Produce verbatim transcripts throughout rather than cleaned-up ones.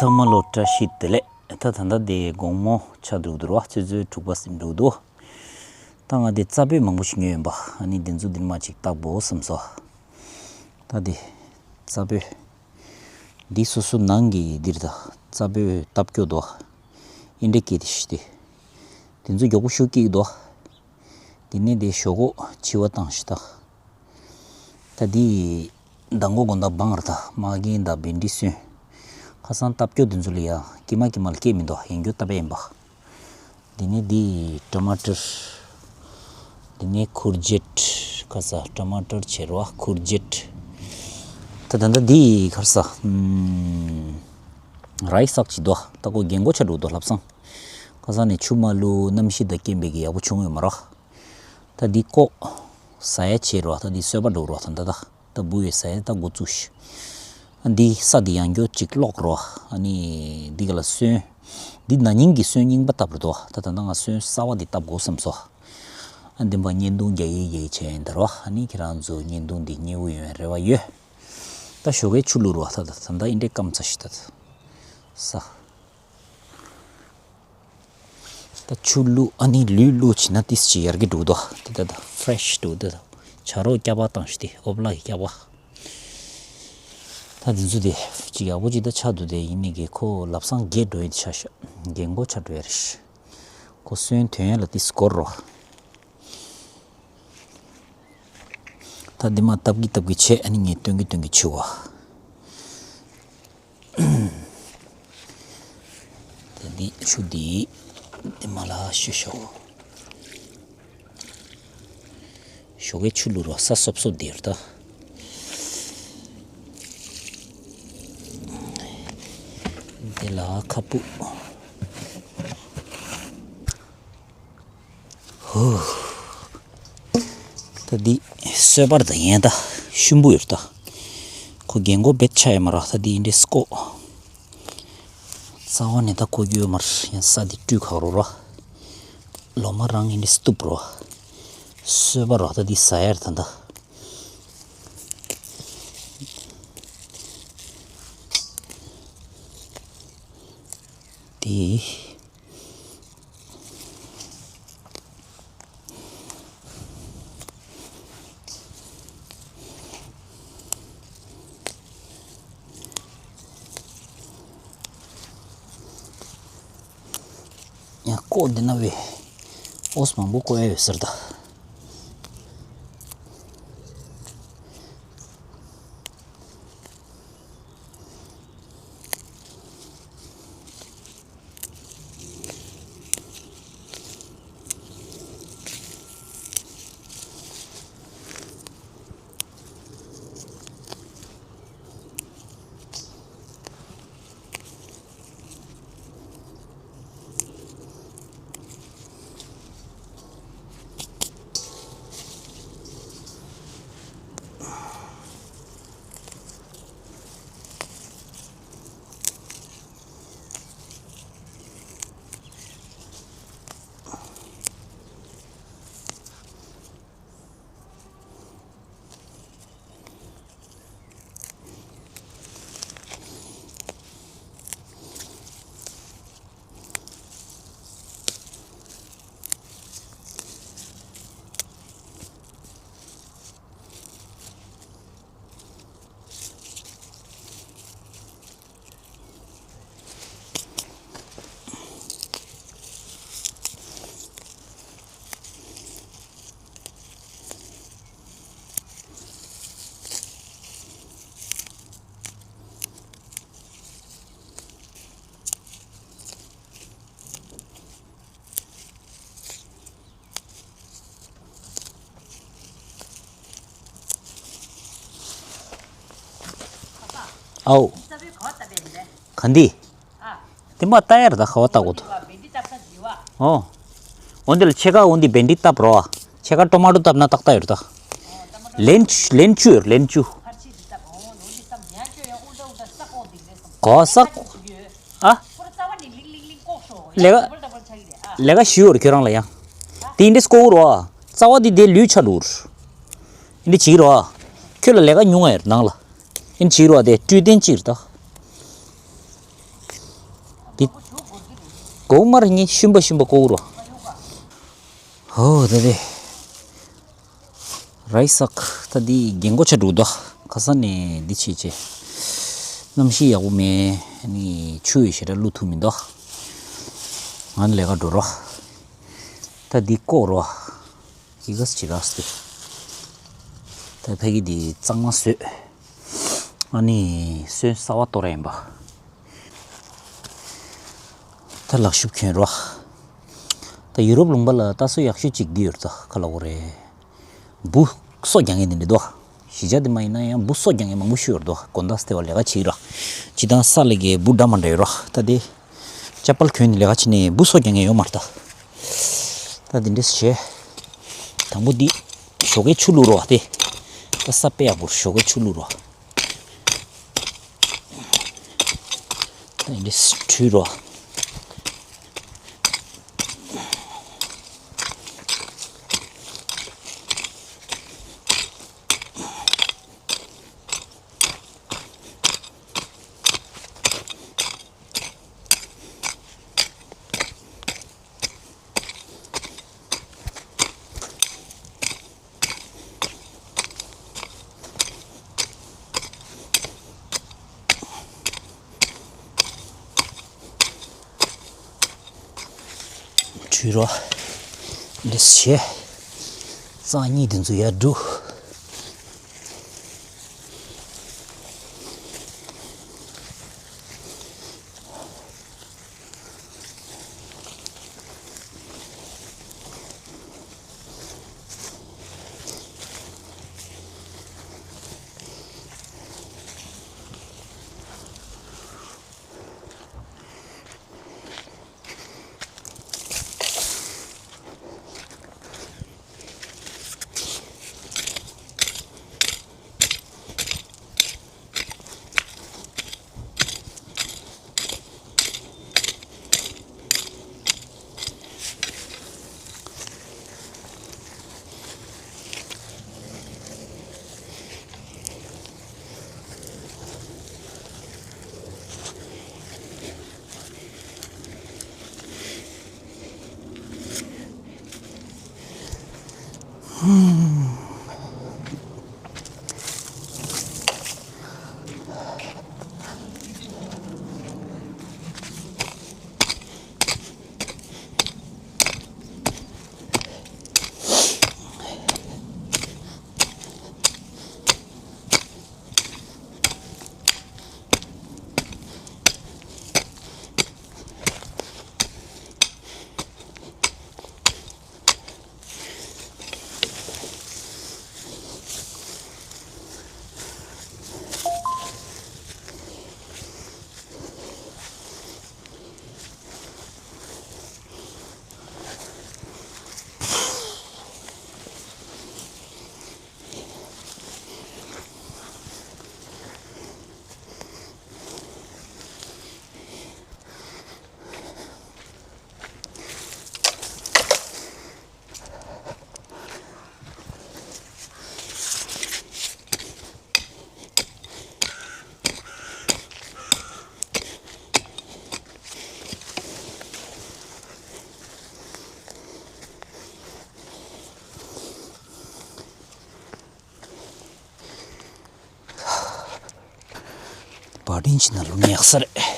ཚང་མ་ལོ་བཀྲ་ཤིས་བདེ་ལེགས། ད་ད་ལྟ་དེ་དགོང་མོ་ཆགས་འགྲོ་འདུག་ར། ཆུ་ཚོད་དྲུག་པ་ཟིན་འགྲོ་འདུག་ད་ང་དེ་རྩྭ་སྤོས་མང་པོ་ཞིག་ཉོས་ཡིན་པ། ཨ་ནི་དེ་ཚོ་འདི་ནས་མར་ཅིག་བཏབ་དགོས་བསམ་སོང་། ད་དེ་རྩྭ་སྤོས་འདི་སོ་སོ་ནང་གི་འདིར་ད་རྩྭ་སྤོས་བཏབ་སྐྱོ་འདུག་ཨིན་འདྲེ་སྐད་དེ་ཤི་དེ། དེ་ཚོ་མགྱོགས་པོ་ཤུགས་སྐྱེ་གི་འདུག་དེ་ནས་དེ་ཞོག་ཁོག་འཕྱི་བ་བཏང་ཤི་ད། ད་འདི་མདང་དགོང་དགོང་དག་བང་ར་ད་མ་རྒན་དང་བེན་ཌི་སོན། ཁ་སང་བཏབ་སྐྱོ་དེ་ཚོ་ལ་ཡ་ཀྱེ་མ་ཀྱེ་མ་ལ་སྐྱེ་མི་འདུག་ཡིན་རྒྱུ་བཏབ་ཡིན་པ། འདི་ནི་འདི་ཊ་མ་ཊར། འདི་ནི་ཁུར་ཇེཊ། ཁ་ས་ཊ་མ་ཊར་བྱེ་རོ་ཁུར་ཇེཊ། ད་ད་ད་འདི་ཁར་ས། རའི་སག་ཅིག་འདུག་ད་ཁོ་རྒན་གོག་ཆགས་འགྲོ་འདུག་ལྷ་བསང་། ཁ་སང་ནས་ཆུ་མ་བླུགས་གནམ་གཤིས་དང་རྐྱེན་པས་ཀྱི་ཡག་པོ་བྱུང་ཡོད་མ་རེད། ད་འདི་ཀོ། ཟ་ཡ་བྱེད་རོགས། ད་འདི་སོས་པ་འགྲོ་རོགས། ད་ད་ད་ད་འབུ་ཡོད་ཟ་ཡ་ད་འགོ་བཙུགས་ཤིག་ཨ་འདི་ས་འདི་ཡང་སྐྱོ་ཅིག་ལོག་རོགས། ཨ་ནི་འདི་ག་ལ་སོན། འདི་ན་ནིང་གི་སོན་རྙིང་པ་བཏབ་རེད་དོ། ད་ད་ད་ང་སོན་གསར་བ་འདི་བཏབ་དགོས་བསམ་སོ། ཨ་འདི་མ་བརྙན་ཐུང་རྒྱག་ཡིག་རྒྱག་ཡིག་བྱས་ཡིན་ད་རོགས། ཨ་ནི་ཁྱེད་རང་ཚོ་བརྙན་ཐུང་འདི་མཉེས་པོ་ཡོང་བའི་རེ་བ་ཡོད། ད་ཞོགས་ཀའི་ཆུ་བླུགས་རོགས། ད་ད་ད་ད་ཨིན་འདྲེ་སྐམ་ཚ་ཤི་ད་ད་ས། ད་ཆུ་བླུགས། ཨ་ནི་ལུད་བླུགས་བྱས་ན་ཏིས་ཅིག་ཡར་གི་འགྲོ་འདུག་དེ་ད་ད་ཕ་རེ་ཤི་འགྲོ་འདུག་ད་བྱ་རོག་སྐྱག་པ་བཏང་ཤི་དེ་ཨོབ་ལ་གི་སྐྱག་པ། ད་དེ་ཚོ་དེ་ཅིག་ཡག་པོ་ཅིག་ད་ཆགས་འདུག་དེ་ཡིན་ནི་གི་ཁོ་ལབ་སང་རྒྱས་འགྲོ་ཡི་ཆ་ཤ་རྒན་གོག་ཆགས་འགྲོ་ཡ་རེད་ཤི། ཁོ་སོན་ཐོན་ཡ་ལ་ཏིས་སྐོར་རོ། ད་འདི་མ་སྟབས་ཀྱིས་སྟབས་ཀྱིས་བྱས། ཨ་ནི་ངས་སྟོན་གྱིས་སྟོན་གྱིས་བྱུག་བ། ད་འདི་ཆུ་འདི་འདི་མ་ལ་ཤི་ཤོག་ཞོགས་ཀའི་ཆུ་བླུགས་རོགས། ས་སོབ་སོབ་འདིར་ད། འདི་ལ་ཁ་སྤུ། ཧུ། ད་འདི་སོས་པར་ད་ཡན་ད་ཤུན་པོ་ཡོད་ད། ཁོ་རྒན་གོག་བེད་ཆ་ཡ་མ་ར། ད་འདི་འདྲའི་སྐོ། རྩ་བ་ནས་ད་ཁོ་རྒྱུ་མར་ཡང་ས་འདི་བཀྲུས་ཁག་རོ་ར། ལོ་མ་རང་ཡིན་འདྲའི་སྟུབ་རོ། སོས་པ་རོ། ད་འདི་ཟ་ཡར་ད་ད། དེ། ཡང་ཀོ་འདི་ན་བས་ཨོས་མང་པོ་བཀོད་ཡ་ཡོད་ཟེར་ད། ཨའོ། ག་འདི། དེ་མ་ལྟ་ཡར་ད་ཁ་བ་ལྟ་གོ་ཏོ། ཨོ། འོ་འདི་ལ་ཕྱེད་ཀ་འོ་འདི་བེན་ཌི་བཏབ་རོ། ཕྱེད་ཀ་ཊོ་མ་ཊོ་བཏབ་ན་ཏག་ཏག་ཡོད་ད། ལན་ལན་ཅུ་ཡོད་ལན་ཅུ། གོ་ས། ཨ། ལས་ཀ་ལས་ཀ་ཞུ་ཡོད་ཁྱོད་རང་ལ་ཡང་། དེ་འདྲས་ཀོ་རོ། རྩ་བ་འདི་དེ་ལུས་ཆ་ལུར། འདི་བྱིག་རོ། ཁྱོད་ལ་ལས་ཀ་ཉུང་ང་ཡོད་ནང་ལ། ཨིན་བྱིས་རོ་དེ་སྤྲོད་བསྟེན་ཅིག་རེད་ད། འོ་མར་ངས་ཤུན་པ་ཤུན་པ་བཀོག་རོ། ཧོ་དེ་དེ། རའི་སག་ད་འདི་རྒན་གོག་ཆགས་འགྲོ་འདུག་ཁ་སང་ནས་འདི་བྱས་བྱས། གནམ་གཤིས་ཡག་པོ་མེད། ཨ་ནི་ཆུ་ཡི་ཞེ་དྲག་བླུག་ཐུབ་མི་འདུག་ང་ལས་ཀ་འགྲོ་རོགས། ད་འདི་བཀོག་རོགས། ཡི་གེ་སི་ཅི་རགས་སི། ད་ཕ་གི་འདི་གཙང་མ་བཟོས། ཨ་ནི་སོན་གསར་པ་གཏོར་ཡིན་པ། ད་ལག་ཤུབས་གྱོན་རོགས། ད་ཡུ་རོབ་ལུང་པ་ལ་ལྟ་སྲོལ་ཡག་ཤོས་གཅིག་འདི་ཡོད་ད་ག་ལབ་དགོས་རེད། འབུ་སོ་རྒྱག་མཁན་དེ་འདྲ་འདུག་གཞིས་ཆགས་དེ་མ་ཡིན་ན་ཡང་འབུ་སོ་རྒྱག་མཁན་མང་པོ་ཞིག་ཡོད་འདུག་དགོང་དག་སྟེ་བ་ལས་ཀ་བྱེད་རོགས། ཇི་ལྟར་ས་ལ་གི་འབུ་འདྲ་མ་འདྲ་ཡོད་རོགས། ད་དེ་ཅ་པལ་གྱོན་ནས་ལས་ཀ་བྱེད་ནས་འབུ་སོ་རྒྱག་མཁན་ཡོད་མ་རེད་ད། ད་དེ་འདྲས་བྱས། དང་པོ་འདི་ཞོགས་ཀའི་ཆུ་བླུག་རོགས་དེ། ད་ས་དཔེ་ཡག་པོ་ཞོགས་ཀའི་ཆུ་བླུག་རོགས། ད་འདི་འདྲས་བྲུས་རོགས། བྲུས་རོགས། འདི་བྱས། རྩ་གཉིས་དེ་ཚོ་ཡར་བསྒྲུགས། བ་དན་ཅི་ན་ལོ་ཉག་ས་རེད།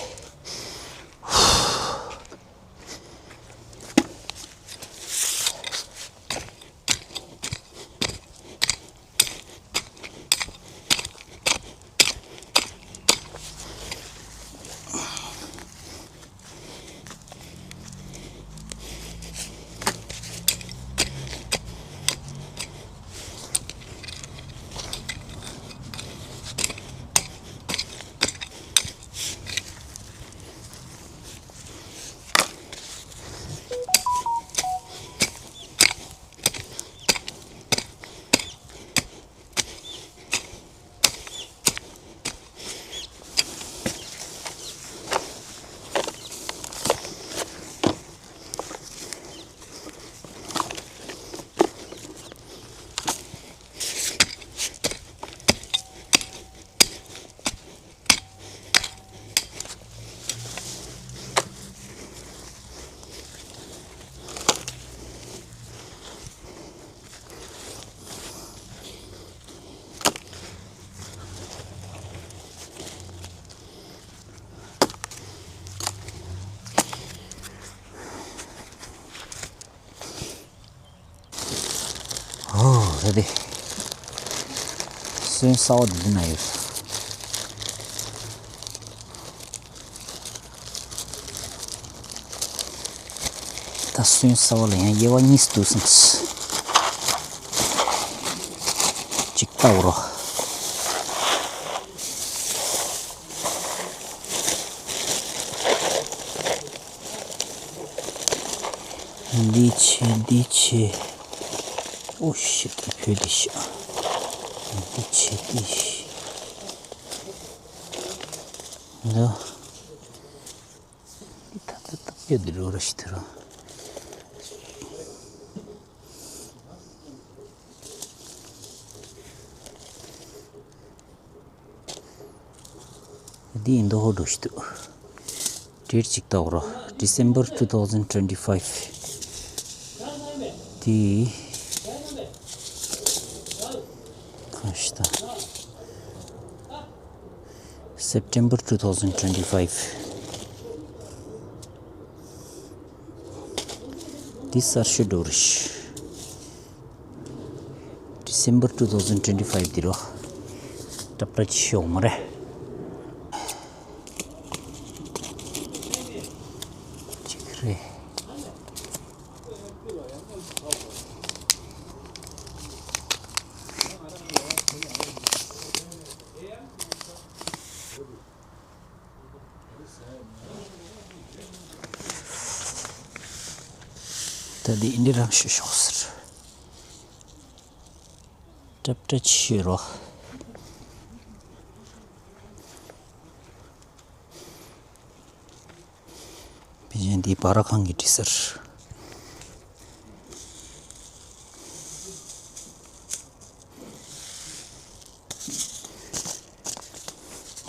རེད། སོན་གསར་པ་འདི་འདི་ན་ཡོད། ད་སོན་གསར་པ་ལ་ཡང་དབྱེ་བ་གཉིས་སུ་འདུག་སོང་། གཅིག་ལྟ་བུ་རོ། འདི་ཆེ་འདི་ཆེ། ཨོ་ཤི་ད་བོད་འདི་ཤ། འདི་ཆེ་འདི་ཤ། འདི། འདི་ད་ད་ད་བོད་འདི་རོ་ར་ཤི་ད་རོ། འདི་ཡིན་མདོག་འགྲོ་ཞིག་འདུག་དེར་ཅིག་བལྟ་རོགས། December two thousand twenty-five། འདི་གང་ཞིག་ད། September two thousand twenty-five། འདི་གསར་ཤོས་འགྲོ་རེད། December two thousand twenty-five འདི་རོ། ཏྲབ་ཏྲ་ཅི་ཤོག་མ་རེད། ཅིག་རེད། ད་འདི་འདི་རང་ཤོད་ཤོག་ཟེར། ཏྲབ་ཏྲ་ཆི་ཤོད་རོགས། པེ་ཅིན་འདི་སྦ་ར་ཁང་གི་དྲི་ཟེར།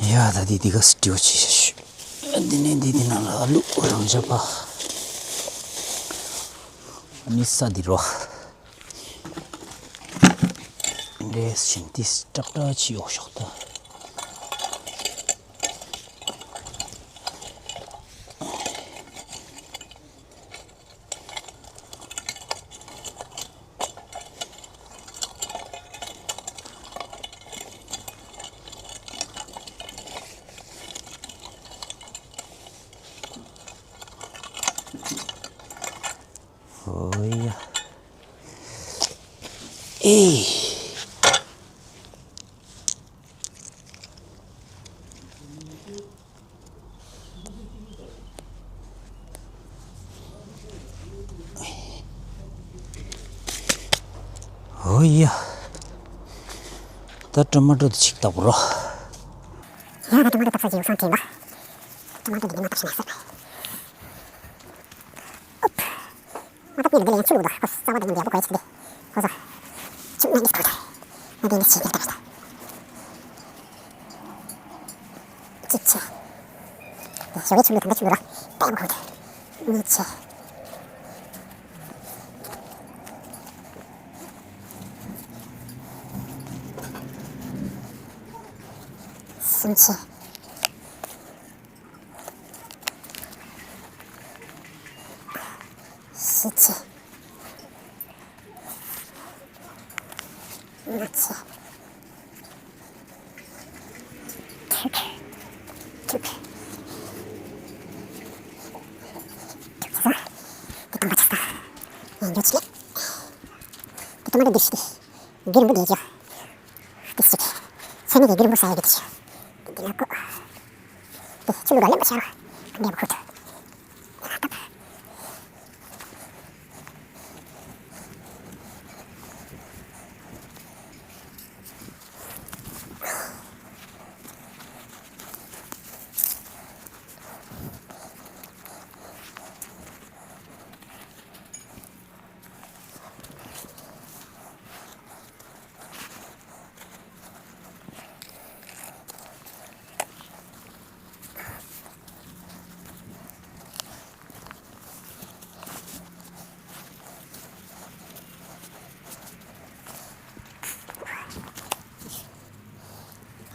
ཡ་ད་འདི་འདི་ག་སི་དྲི་བ་ཆེ་ཤ་ཤོད། འདི་ནས་འདི་འདི་ནང་ལ་ཨ་ལུ་རང་བྱ་པ། ཨ་ནི་ས་འདི་རོ། འདྲེས་བཞིན་ཏིས་ཏག་ཏག་ཅི་ཡོག་ཤོག་ད། ཨོ་ཡ། ཨེ། ཨོ་ཡ། ད་ཊོ་མ་ཊོ་དེ་ཅིག་བཏབ་རོགས། ཡ་ད་ཊོ་མ་ཊོ་བཏབ་ས་ཅིག་ཡོད་སོང་དྲན་པ། ཊོ་མ་ཊོ་དེ་འདི་མ་བཏབ་ཤི་ན་ཟེར། ཨུབ། ང་ད་ཕྱི་ལ་འདི་ལ་ཡང་ཆུ་བླུགས་འདུག་ཁོ་རྩ་བ་དང་མཉམ་དུ་ཡག་པོ་གོ་ཡ་ཆུ་འདི། ཁོ་ཚོ། ཆུ་ནང་གི་སྟོང་ད། ང་འདི་འདི་ཆེ་རྒྱག་ད་རེད་ད། གཅིག་ཆེ། ཞོགས་ཀའི་ཆུ་བླུགས་ད་ལྟ་ཆུ་བླུགས་ར། ད་ཡག་པོ་གོ་འདུག་གཉིས་ཆེ། གསུམ་ཆེ། བཞི་ཆེ། ལྔ་ཆེ། དྲུག་དྲུག་དྲུག་ཆེ་ས། འདི་སྟོང་པ་ཆེ་ས། ཡང་འགྱོ་ཆེ། འདི་སྟོང་པ་འདི་ཤི་འདི། འདི་རིང་པོ་འདི་ཅི། འདི་ཤི། ཚེ་མིག་གི་འདི་རིང་པོ་ས་ཡ་འདི་ཤི། འདི་ན་ཀོ། དེ་ཆུ་ལུག་ལ་ལེན་པ་ཤར་བ། འདི་ཡ་བ་ཁུར་ཐུ།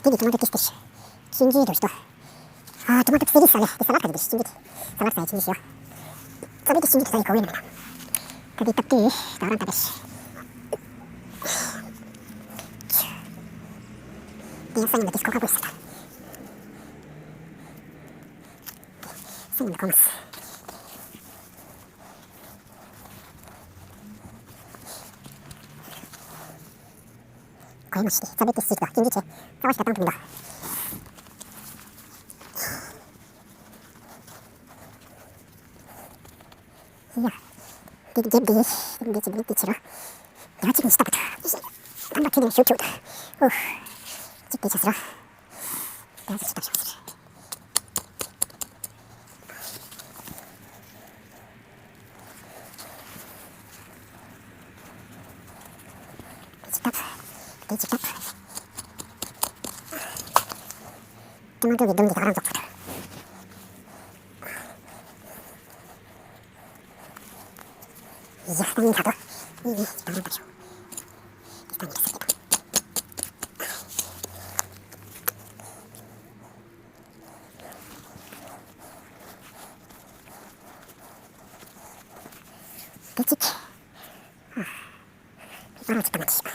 དེ་ནི་ཊོ་མ་ཊོ་ཏིས་ཏིས། ཅིན་ཇི་འགྲོ་ཞིག་ཏོ། ཨ་ཊོ་མ་ཊོ་ཚི་ལི་ས་ལེ། དེ་ས་ལད་ག་དེ་ཅིན་ཇི་དེ། ས་ལད་ས་ཡི་ཅིན་ཇི་ཞིག་ཡོད། ཙོ་མི་དེ་ཅིན་ཇི་དེ་ས་ཡི་གོ་བས་མེད་ན། ད་དེ་སྟབས་བདེ་ད་རང་ད་དེ། དེ་སང་ཉིན་ལ་དེ་ཁོ་ཁ་པོ་ཟེར། སང་ཉིན་ལ་གོང་ཟེར། གོས་མ་ཞིག་རྩ་བའི་ཏི་སི་ཞིག་དང་སྐྱིན་གྱི་ཆེ། རྩ་བ་ཞིག་བཏང་ཐུབ་མི་འདུག་ཡ། འདི་འདི་འདི་འདི་ཅི་འདི་ཅི་ར། ཡ་ཅི་མི་སྟབ་ད། ད་ཁྱི་ནས་ཤུ་ཁྱུ། ཨོ། ཅི་འདི་ཆ་སི་ར། ད་ཅི་སྟབ་ཤ་སི་ར། འདི་ཅི་སྟབ། འདི་ཅི་སྟབ། ཀྱི་མ་འགྲོ་བའི་སྡོམ་འདི་ད་རང་རྫོགས་ཚར། ཡ་ད་ནི་ད་དོ། ཡི་ཡི་ད་ནི་ད་ཤོ། ཡི་ད་ནི་ད་ཤོ། ད་ཅིག་ཨ་རོ་ཅིག་ད་མ་ཅིག་ཡ། ཀྱི་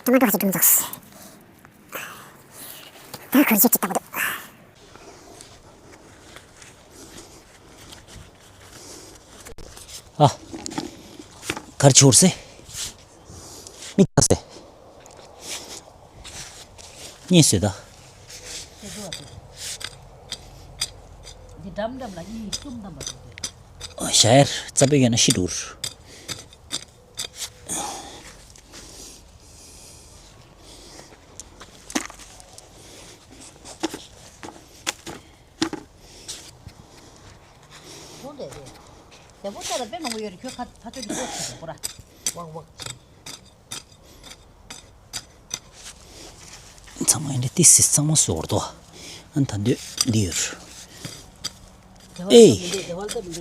མ་འགྲོ་བ་ཅིག་སྒྲུང་རྫོགས། ད་ཁོར་ཇེ་ཅིག་ལྟ་བུ་འདུག་ཨ། གར་ཆོར་སེ། མི་ཁ་སེ། གཉིས་སེ་ད། འདི་འགྲམ་འགྲམ་ལ་གཉིས་གསུམ་ཐམ་པ་འདུག་ཤར་རྩ་བའི་ཡོད་ན་ཤི་འགྲོ། ཁོང་དེ་རེད། དེ་པོ་ལྟ་ལ་དཔེ་མང་པོ་ཡོད་རེད། ཁྱོད་ཁ་ཁ་ཚོད་ཀྱི་ལོག་ཚོད་དེ་པོ་ར། ཝག་ཝག་ཅིག་ཚང་མ་ཡིན་ཏི་སི་ཚང་མ་ཟོར་དོ། ཨ་ད་འདོད་འདི་ཡོད། ཨེ།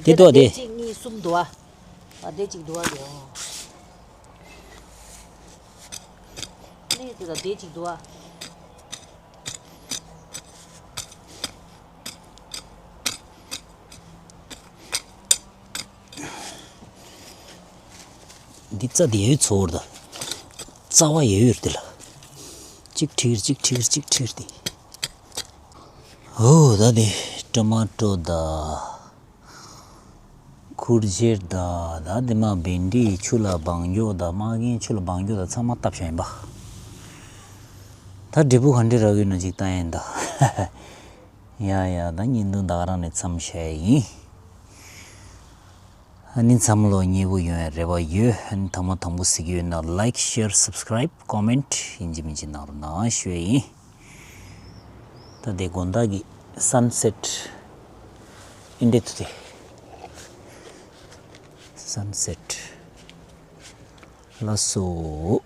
དེ་དོ་དེ། གཅིག་གཉིས་གསུམ་འདུག་ཨ། ཨ་དེ་གཅིག་འདུག་ཨ་དེ། ནས་དེ་ལ་དེ་གཅིག་འདུག་ཨ། འདི་རྩ་དེ་ཡོད་ཚོར་ད། རྩ་བ་ཡོད་ཡོད་དེ་ལ། གཅིག་ཁྲིར་གཅིག་ཁྲིར་གཅིག་ཁྲིར་དེ། ཨོ་ད་དེ་ཊོ་མ་ཊོ་ད། ཁུར་ཇེར་ད། ད་དེ་མ་བེན་ཌི་ཆུ་ལ་སྦང་རྒྱུ་ད། མ་གིན་ཆུ་ལ་སྦང་རྒྱུ་ད། ཚང་མ་བཏབ་བྱ་ཡིན་པ། ད་འབྲས་བུ་ག་འདྲ་རག་ཡོད་ན་ཅིག་ལྟ་ཡིན་ད། ཡ་ཡ་ད་བརྙན་ཐུང་ད་ག་རང་ནས་མཚམས་བཞག་ཡིན། ཨ་ནི་མཚམས་ལོ་མཉེས་པོ་ཡོང་ཡ་རེ་བ་ཡོད། ཨ་ནི་དང་མ་དང་པོ་གཟིགས་ཡོད་ན་ལའིཀ་ཤེར་སབ་སི་ཀ་རའིབ་ཀོ་མེན་ཊི་ཡིན་གཅིག་མིན་གཅིག་གནང་རོགས་གནང་ཞུ་ཡ་ཡིན། ད་དེ་དགོང་དག་གི་སན་སེཊ་ཨིན་འདྲེ་ཐུ་དེ། སན་སེཊ་ལ་སོ།